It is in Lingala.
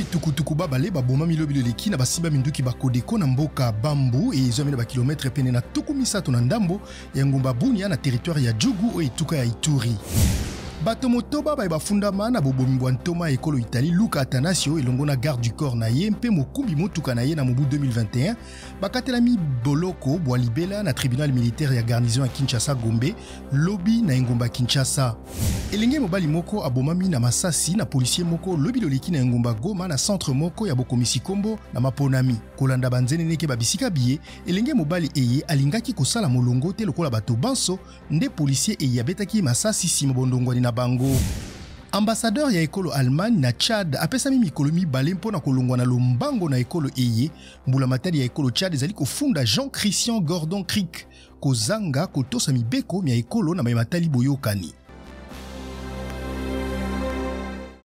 tukutuku babale babomami lobi loleki na basimba minduki ba Codeco na mboka Bambu ezwami na bakilometre pene na 30 na ndambo ya engumba Bunia na territoire ya Djugu oyo etuka ya Ituri. Bato motoba baye bafundama na bobomi bwa ntoma ya ekolo Italie Luca Attanasio elongo na garde du corps na ye mpe mokumbi motuka na ye na mobu 2021 bakatelami boloko bwa libela na tribunal militaire ya garnison ya Kinshasa Gombe lobi na engumba Kinshasa. Elenge mobali moko abomami na masasi na policier moko lobi loleki na engumba Goma na centre moko ya bokomisi kombo na maponami. Kolanda banzeneneke ba bisika biye, elenge mobali eye alingaki kosala molongo te lokola bato banso nde policier eye abetaki ye masasi sima bondongwani na bango. Ambassadeur ya ekolo Allemagne na Tchad apesami mikolo mibale mpo na kolongwa na lombango na ekolo eye. Mbulamatadi ya ekolo Tchad ezali kofunda Jean-Christian Gordon Crick kozanga kotosa mibeko mya ekolo na maye matali boyokani.